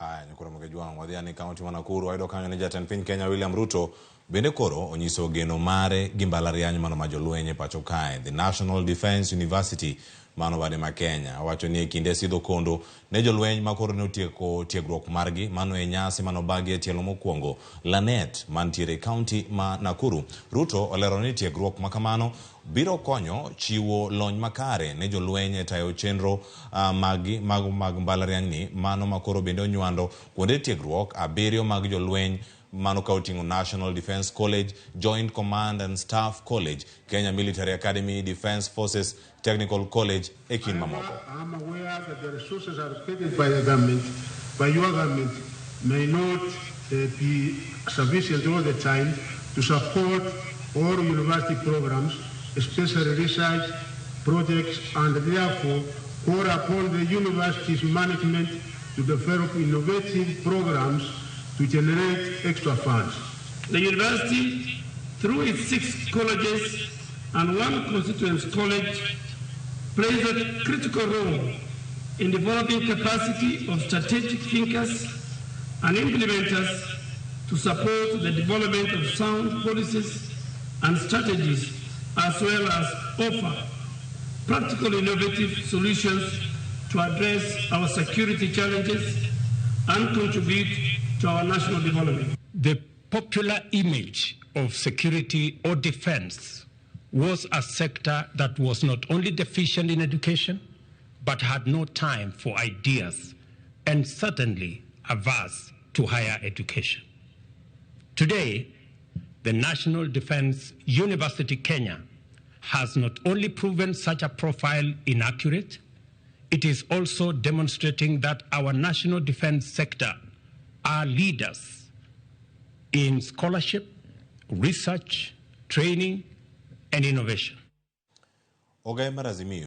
Aya, nyakoro Mokejwang', wadhi ane kaunti ma Nakuru, wayudo kanyo ni jatend piny Kenya William Ruto bende koro onyiso geno mare gi mbalariany mano ma jolweny e pacho kae, The National Defence University mano bade ma Kenya. Owacho ni e kinde sidho kondo ne jolweny ma koro ne otieko tiegruok margi, mano e nyasi mano bagi e tielo mokwongo Lanet mantiere e kaunti ma Nakuru. Ruto olero ni tiegruok ma kamano biro konyo chiwo lony makare ne jolweny e tayo chenro maggi mag mbalarianyni mano ma koro bende onywando kuonde tiegruok abiriyo mag jolweny mano ka oting'o National Defence College, Joint Command and Staff College, Kenya Military Academy, Defence Forces Technical College e kind mamoko. I am aware that the resources allocated by the government, by your government, may not be sufficient all the time to support all university programs, especially research projects, and therefore call upon the university's management to develop innovative programs to generate extra funds. The university, through its 6 colleges and 1 constituent college, plays a critical role in developing capacity of strategic thinkers and implementers to support the development of sound policies and strategies, as well as offer practical innovative solutions to address our security challenges and contribute to our national development. The popular image of security or defense was a sector that was not only deficient in education, but had no time for ideas and certainly averse to higher education. Today, the National Defense University Kenya has not only proven such a profile inaccurate, it is also demonstrating that our national defense sector are leaders in scholarship, research, training, and innovation. Ogaye mar Azimio.